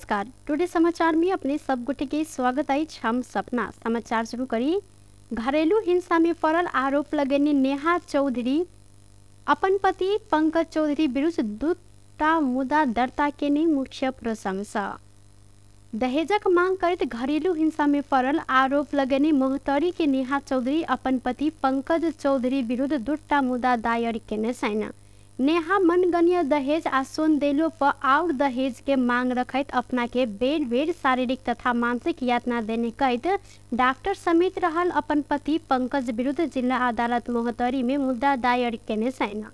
नमस्कार, टुडे समाचार में अपने सब गोटे के स्वागत अछि। हम सपना समाचार शुरू करी। घरेलू हिंसा में पड़ल आरोप लगेने नेहा चौधरी अपन पति पंकज चौधरी विरुद्ध दूटा मुद्दा दर्ता केने मुख्य प्रशंसा। दहेजक मांग करैत घरेलू हिंसा में पड़ल आरोप लगेने महोत्तरी के नेहा चौधरी अपन पति पंकज चौधरी विरुद्ध दूटा मुद्दा दायर केने छनि। नेहा मनगणीय दहेज आ सोन देलो पर और दहेज के मांग रखैत अपना के बेर बेर शारीरिक तथा मानसिक यातना देने कहैत डॉक्टर समेत रहल अपन पति पंकज विरुद्ध जिला अदालत महोत्तरी में मुद्दा दायर केने छनि।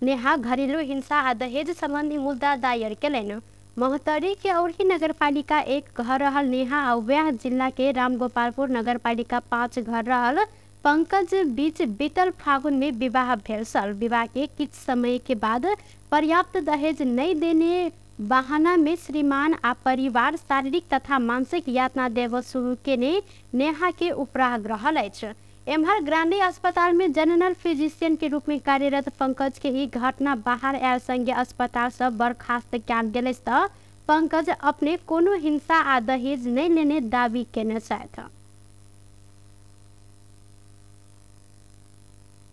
नेहा घरेलू हिंसा आ दहेज संबंधी मुद्दा दायर केलनि। महोत्तरी के औरही नगरपालिका 1 घर रहल नेहा आ वएह जिला के रामगोपालपुर नगरपालिका 5 घर रहल पंकज बीच बीतल फागुन में विवाह भेल छल। विवाह के किछ समय के बाद पर्याप्त दहेज नहीं देने बहाना में श्रीमान आ परिवार शारीरिक तथा मानसिक यातना देव शुरू केने नेहा के उपराग रहल अछि। एम्हर ग्रांडे अस्पताल में जनरल फिजिशियन के रूप में कार्यरत पंकज के ई घटना बाहर आयल संगे अस्पताल से बर्खास्त कयल गेल अछि त पंकज अपने कोनो हिंसा आ दहेज नहीं लेने दावी केने छथि।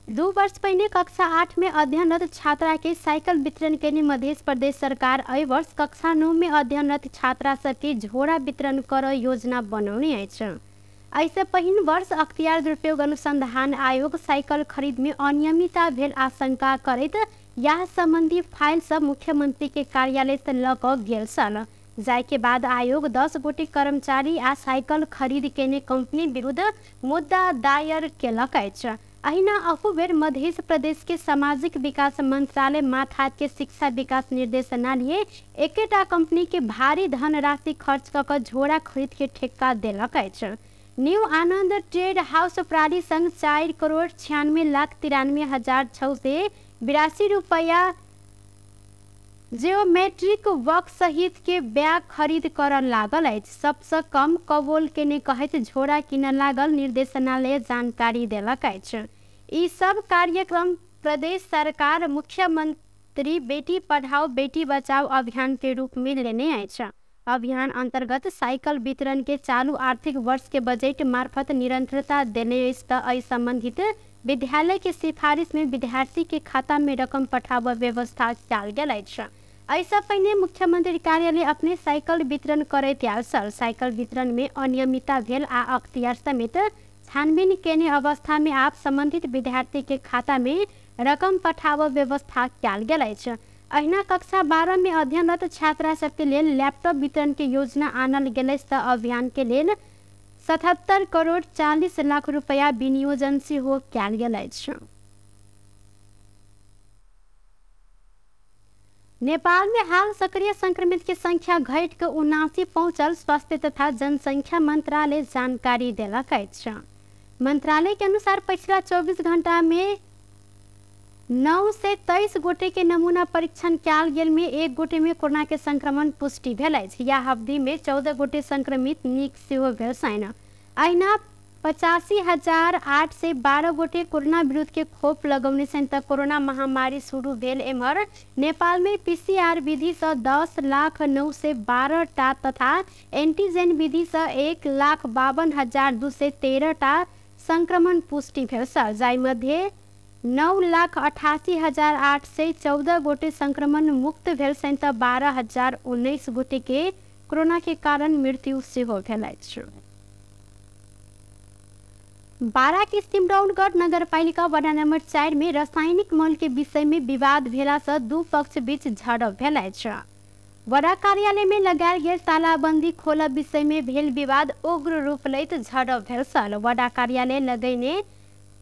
2 वर्ष पहिने कक्षा 8 में अध्ययनरत छात्रा के साइकिल वितरण केने मध्य प्रदेश सरकार एहि वर्ष कक्षा 9 में अध्ययनरत छात्रा सबके झोरा वितरण कर योजना बनौने अछि। एहिसँ पहिन वर्ष अख्तियार दुरुपयोग अनुसंधान आयोग साइकिल खरीद में अनियमितता भेल आशंका करैत यह संबंधी फाइल सब मुख्यमंत्री के कार्यालय से लऽ कऽ गेल छल। जाय के बाद आयोग 10 गोटे कर्मचारी आ साइकिल खरीद केने कंपनी विरुद्ध मुद्दा दायर केलक अछि। अहिना अहू बेर मध्य प्रदेश के सामाजिक विकास मंत्रालय माथात के शिक्षा विकास निर्देशनालय एकेटा कंपनी के भारी धनराशि खर्च कऽ कऽ झोरा खरीद के ठेक्का देलक अछि। न्यू आनंद ट्रेड हाउस प्राली संग 4,96,93,682 रुपया जियोमेट्रिक वर्क सहित के बैग खरीद कर लागल अछि। सबसँ कम कबोल केने कहैत झोरा किन लागल निर्देशनालय जानकारी देलक अछि। ई सब कार्यक्रम प्रदेश सरकार मुख्यमंत्री बेटी पढ़ाओ बेटी बचाओ अभियान के रूप में लेने अछि। अभियान अंतर्गत साइकिल वितरण के चालू आर्थिक वर्ष के बजट मार्फत निरंतरता देने अछि त एहि संबंधित विद्यालय के सिफारिश में विद्यार्थी के खाता में रकम पठाबऽ व्यवस्था कयल गेल अछि। एहिसँ पहिने मुख्यमंत्री कार्यालय अपने साइकिल वितरण करैत आयल छल। साइकिल वितरण में अनियमितता भेल आ अख्तियार समेत छानबीन केने अवस्था में आप संबंधित विद्यार्थी के खाता में रकम पठाबऽ व्यवस्था कयल गेल अछि। अहिना कक्षा 12 में अध्ययनरत छात्रा सबके लेल लैपटॉप वितरण के योजना आनल गेल अछि त अभियान के लेल 77 करोड़ 40 लाख रुपया विनियोजन सेहो कयल गेल अछि। नेपाल में हाल सक्रिय संक्रमित के संख्या घटि कऽ 79 पहुंचल स्वास्थ्य तथा जनसंख्या मंत्रालय जानकारी देलक अछि। मंत्रालय के अनुसार पिछला 24 घंटा में 923 गोटे के नमूना परीक्षण कयल गेल में 1 गोटे में कोरोना के संक्रमण पुष्टि भेल अछि। यह अवधि में 14 गोटे संक्रमित नीक सेहो भेल छनि। अहिना 85,812 गोटे कोरोना विरुद्ध के खोप लगौने छनि त कोरोना महामारी शुरू भेल। एम्हर नेपाल में पीसीआर विधि से 10,09,912 टा तथा एंटीजन विधि से 1,52,213 टा संक्रमण पुष्टि भेल छल, जाहि मध्ये 9,88,814 गोटे संक्रमण मुक्त भेल छनि त 12,019 गोटे के कोरोना के कारण मृत्यु सेहो भेल अछि। बारा के सिमरौनगढ़ नगरपालिका वडा नंबर 4 में रासायनिक मल के विषय में विवाद भेला से दू पक्ष बीच झड़प भेल अछि। वडा कार्यालय में लगायल गेल तालाबंदी खोलऽ विषय में भेल विवाद उग्र रूप लैत झड़प भेल छल। वडा कार्यालय लगैने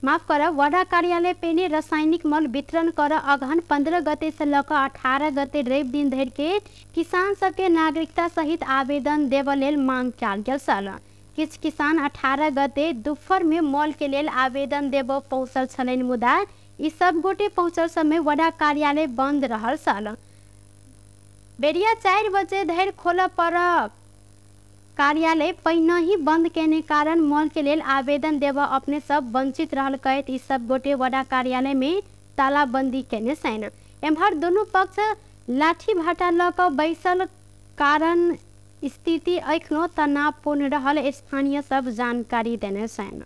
वडा कार्यालय पेने रासायनिक मल वितरण कर अगहन 15 गते से लऽ कऽ 18 गते रवि दिन धरि के किसान सबके नागरिकता सहित आवेदन देबऽ लेल मांग कयल गेल छल। किछु किसान 18 गते दुपहर में मल के लेल आवेदन देबऽ पहुँचल छलनि, मुदा ई सब गोटे पहुँचल समय वडा कार्यालय बंद रहल छल। बेरिया 4 बजे धरि खोलऽ पर कार्यालय पहिने ही बंद केने कारण मल के लेल आवेदन देबऽ अपने सब वंचित रहल कहैत ई सब गोटे वडा कार्यालय में तालाबंदी केने छनि। एम्हर दुनू पक्ष लाठी भाटा लऽ कऽ बैसल कारण स्थिति एखनो तनावपूर्ण रहल स्थानीय सब जानकारी देने छन्।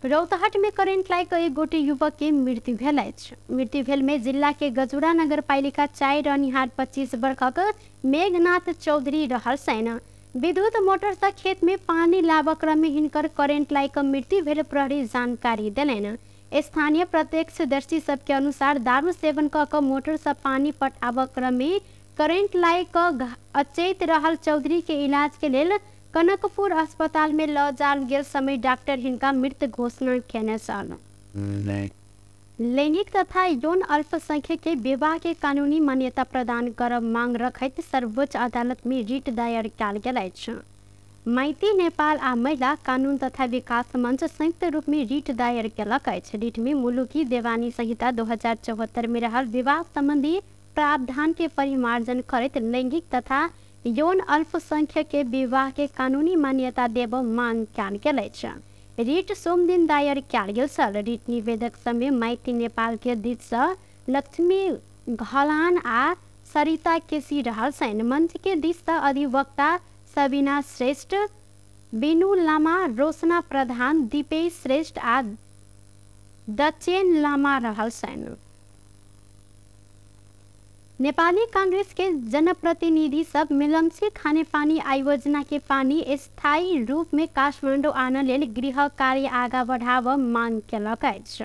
रौतहट में करेंट लागि एक गोटे युवक के मृत्यु भेल अछि। मृत्यु भेल में जिला के गजुरा नगरपालिका 4 रहनिहार 25 वर्षक मेघनाथ चौधरी रहल छनि। विद्युत मोटर से खेत में पानी लाबऽ क्रम में हिनकर करेंट लागि कऽ मृत्यु भेल प्रहरी जानकारी देलनि। स्थानीय प्रत्यक्षदर्शी सबके अनुसार दारू सेवन कऽ कऽ मोटर से पानी पटाबऽ क्रम में करेंट लागि कऽ अचेत रहल चौधरी के इलाज के लेल कनकपुर अस्पताल में ल जाल गेल समय डॉक्टर हिनका मृत घोषणा केने छल। लैंगिक तथा यौन अल्पसंख्यक के विवाह के कानूनी मान्यता प्रदान करब मांग रखैत सर्वोच्च अदालत में रिट दायर कयल गेल अछि। माइती नेपाल आ महिला कानून तथा विकास मंच संयुक्त रूप में रिट दायर केलक अछि। रिट में मुलुकी देवानी संहिता 2074 में रहल विवाह संबंधी प्रावधान के परिमार्जन करैत लैंगिक तथा यौन अल्पसंख्यक के विवाह के कानूनी मान्यता देब मांग कयल गेल अछि। रिट सोमदिन दायर कयल गेल छल। रिट निवेदक समय माइती नेपाल के दिस सँ लक्ष्मी घलान आ सरिता केसी रहल छनि। मंच के दिस सँ अधिवक्ता सबीना श्रेष्ठ, बिनु लामा, रोशना प्रधान, दीपेश श्रेष्ठ आ दचेन लामा रहल छनि। नेपाली कांग्रेस के जनप्रतिनिधि सब मेलम्ची खानेपानी आयोजना के पानी स्थायी रूप में काठमाडौँ आनऽ लेल गृह कार्य आगा बढ़ाबऽ मांग केलक अछि।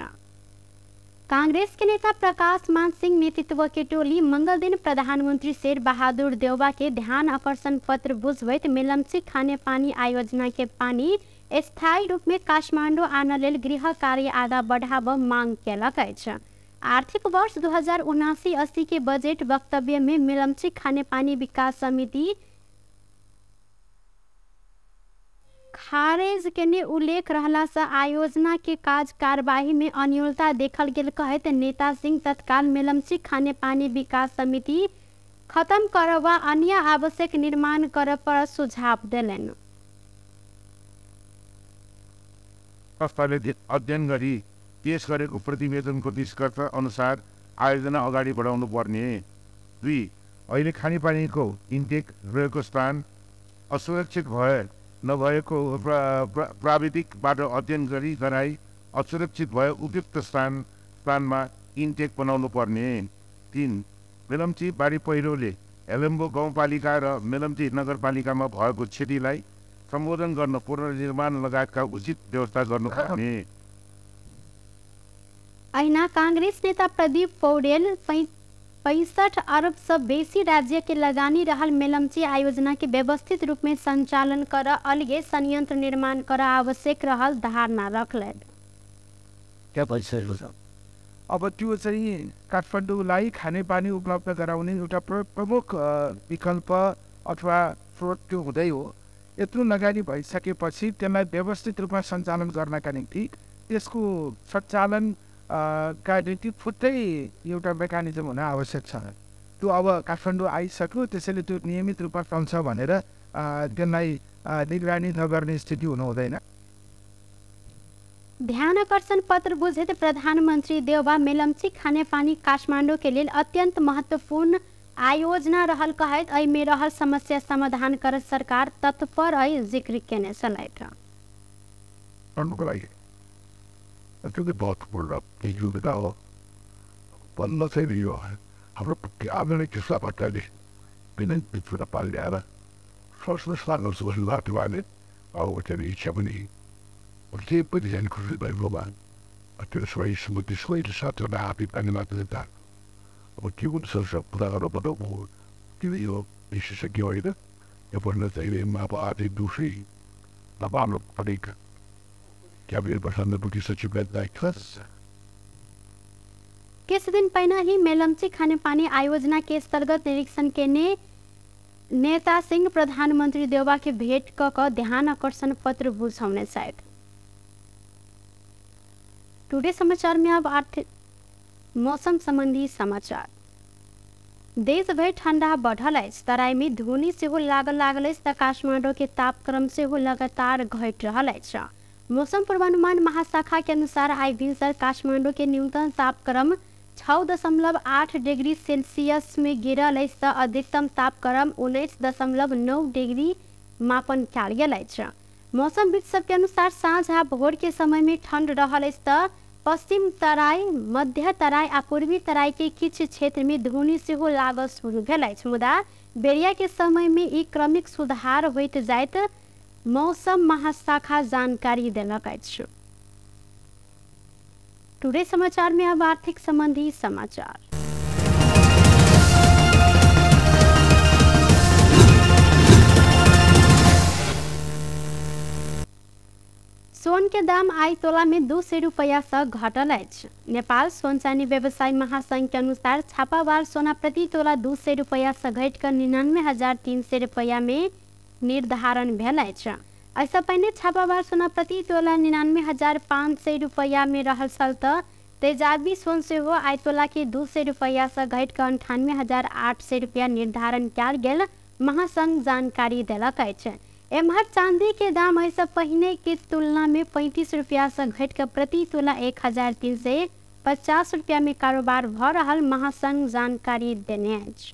कांग्रेस के नेता प्रकाश मान सिंह नेतृत्व के टोली मंगल दिन प्रधानमंत्री शेर बहादुर देउबा के ध्यान आकर्षण पत्र बुझबैत मेलम्ची खानेपानी आयोजना के पानी स्थायी रूप में काठमाडौँ आनऽ लेल गृह कार्य आगा बढ़ाबऽ मांग केलक अछि। आर्थिक वर्ष 2079-80 के बजेट वक्तव्य में मेलम्ची खानेपानी विकास समिति खारेज केने उल्लेख रहला से आयोजना के काज कार्यवाही में अनियमितता देखल गेल कहैत नेता सिंह तत्काल मेलम्ची खानेपानी विकास समिति खत्म करब वा अन्य आवश्यक निर्माण करब पर सुझाव देलनि। संस्थाले अध्ययन गरी पेश गरेको प्रतिवेदनको निष्कर्ष अनुसार आयोजना अगाडि बढाउनु पर्ने। 2. अहिले खानेपानीको इन्टेक रहेको स्थान असुरक्षित भए नभएको प्राविधिकबाट अध्ययन गरी गराई असुरक्षित भए उपयुक्त स्थानमा इन्टेक बनाउनु पर्ने। 3. मेलम्ची बाढी पहिरोले हेलेम्बो गाउँपालिका र मेलम्ची नगरपालिकामा भएको क्षतिलाई सम्बोधन गर्न पुनर्निर्माण लगायतका उचित व्यवस्था गर्नुपर्ने। अहिना कांग्रेस नेता प्रदीप पौडेल 65 अरब से बेसी राज्य के लगानी रहल मेलम्ची आयोजना के व्यवस्थित रूप में संचालन कर अलगे संयंत्र निर्माण कर आवश्यक रहल धारणा रखलनि। क्या भइसकेको छ? अब त्यो चाहिँ काठमाडौँलाई खानेपानी उपलब्ध गराउने एउटा प्रमुख विकल्प अथवा स्रोत त्यो हुँदै हो। यत्रो लगानी भइसकेपछि त्यसलाई व्यवस्थित रूपमा सञ्चालन गर्नका निम्ति त्यसको सञ्चालन का निम्ति फुट्टै एउटा मेकानिजम हुन आवश्यक छ। त्यो अब काठमाडौँ आइसक्यो, त्यसैले त्यो नियमित रूपमा चल्छ भनेर त्यसलाई निगरानी नगर्ने स्थिति हुनु हुँदैन। ध्यान आकर्षण पत्र बुझैत प्रधानमन्त्री देउबा मेलम्ची खानेपानी काठमाडौँ के लेल अत्यन्त महत्वपूर्ण आयोजना रहल कहैत एहिमे रहल समस्या समाधान कर सरकार तत्पर अइ जिक्र केने छलथि। गर्नुको लागि त्यो चाहिँ महत्त्वपूर्ण योजना हो। बल्ल चाहिँ यो हाम्रो आदरणीय कृष्ण भट्टराईले बिना पानी ल्याएर सङ्घर्ष गर्नु अब त्यो इच्छा पनि त्यही पनि झन् खुसी भएकोमा त्यो सबै समुद्र सबै साथीहरूलाई आफै पानी मात्र अब के गर्नु पुरा गर्नु पर्यो। त्यो यो विशेषज्ञ होइन, यो पढ्न चाहिँ अब आर्थिक दोषी नपाउनु परेको किछ दिन पहिना ही मेलम्ची खानेपानी आयोजना के अंतर्गत निरीक्षण केने नेता सिंह प्रधानमंत्री देउबा के भेट क ध्यान आकर्षण पत्र बुझाउने छथि। टुडे समाचार में अब आर्थिक मौसम संबंधी समाचार। देशभरि ठंडा बढ़ल अछि। तराई में धुनी सेहो लागल लागल अछि त काठमाडौँ के तापक्रम सेहो लगातार घटि रहल अछि। मौसम पूर्वानुमान महाशाखा के अनुसार आइ भिनसर काठमाडौँ के न्यूनतम तापक्रम 6.8 डिग्री सेल्सियस में गिरल अछि तऽ अधिकतम तापक्रम 19.9 डिग्री मापन कयल गेल अछि। मौसमविद सबके अनुसार साँझ आ भोर के समय में ठंड रहल अछि तऽ पश्चिम तराई, मध्य तराई आ पूर्वी तराई के किछु क्षेत्र में धुनी सेहो लागल शुरू भेल अछि। मुदा बेरिया के समय में ई क्रमिक सुधार होइत जाइत मौसम महाशाखा जानकारी देलक अछि। टुडे समाचार में अब आर्थिक संबंधी समाचार। सोन के दाम आई तोला में 200 रुपया से घटल अछि। नेपाल सोन चानी व्यवसायी महासंघ के अनुसार छापावार सोना प्रति तोला 200 रुपया से घटि कऽ 99,300 रुपया में निर्धारण भेल अछि। एहिसँ पहिने छापावार सोना प्रति तोला 99,500 रुपया में रहल छल तऽ तेजाबी सोन सेहो आई तोला के 200 रुपया से घटि कऽ 98,800 रुपया निर्धारण कयल गेल महासंघ जानकारी देलक अछि। एम्हर चांदी के दाम एहिसँ पहिने के तुलना में 35 रुपया से घटि कऽ प्रति तोला 1,350 रुपया में कारोबार भऽ रहल महासंघ जानकारी देने अछि।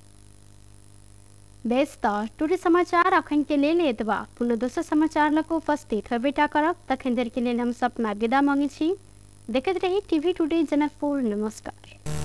बेस तऽ टुडे समाचार अखन के लेल एतबा। पुनः दोसर समाचार लऽ कऽ उपस्थित होबेटा करब, तखन देर के लेल हम सपना विदा मांगै छी। देखैत रही टीवी टुडे जनकपुर। नमस्कार।